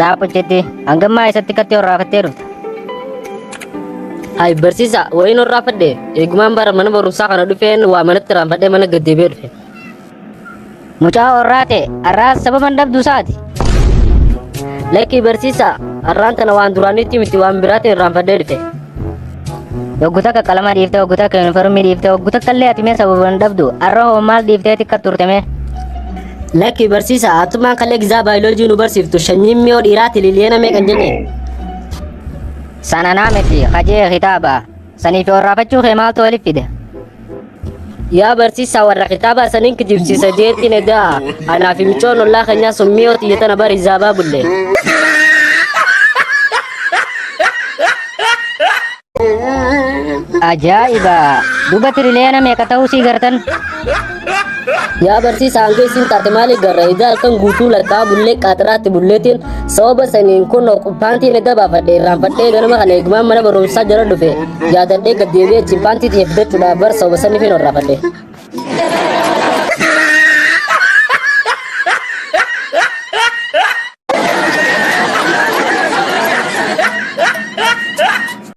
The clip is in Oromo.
Dhaabbachetti hangammaa eessatti katti horraafattee dhufta? Ay barsiisa wayiin horraafadhe eegumaan bara mana barumsaa kana dhufeen waa manatti raanfadhee mana gad deebi'ee dhufe. Mucaa horraate har'aas sababa hin dhabdu isaati. Lakkii barsiisa har'aan tana waan duraanitti miti waan biraatiin irraanfadhee dhufe. Yoggu takka qalama dhiifte, yoggu takka yuunifoormii dhiifte, yoggu takka illee ati mee sababa hin dhabdu. Har'a hoo maal dhiiftee tikka turte mee? Lakkii barsiisa atumaan kalee gizaa baayoloojii nu barsiiftu sanyiin mi'oo dhiiraati liliyeena meeqan jenne. Sana naa miti hajee kitaaba. Saniif horraafachuu kee maaltu walitti fide? Yaa barsiisaa warra kitaaba saniin kijibsiisa jeettiin egaa anaa fi micoon ollaa keenyaa sun mi'oo xiyya tana bari zaabaa bulle. Ajaa'iba! Duba tiriliyoona meeqa ta'uu sii gartan? Yaa barsiisaa hanga isin taate maaliif garra egaa halkan guutuu lakkaa bullee qaaxiraatti bulleetiin sababa saniin kun paantiin edda baafadhe irraanfadhee ganama kana eegumaan mana barumsaa jala dhufe yaadadhee gad deebi'ee achiin paantii xiyya fidachuudhaaf bar sababa saniif hin horraafadhe.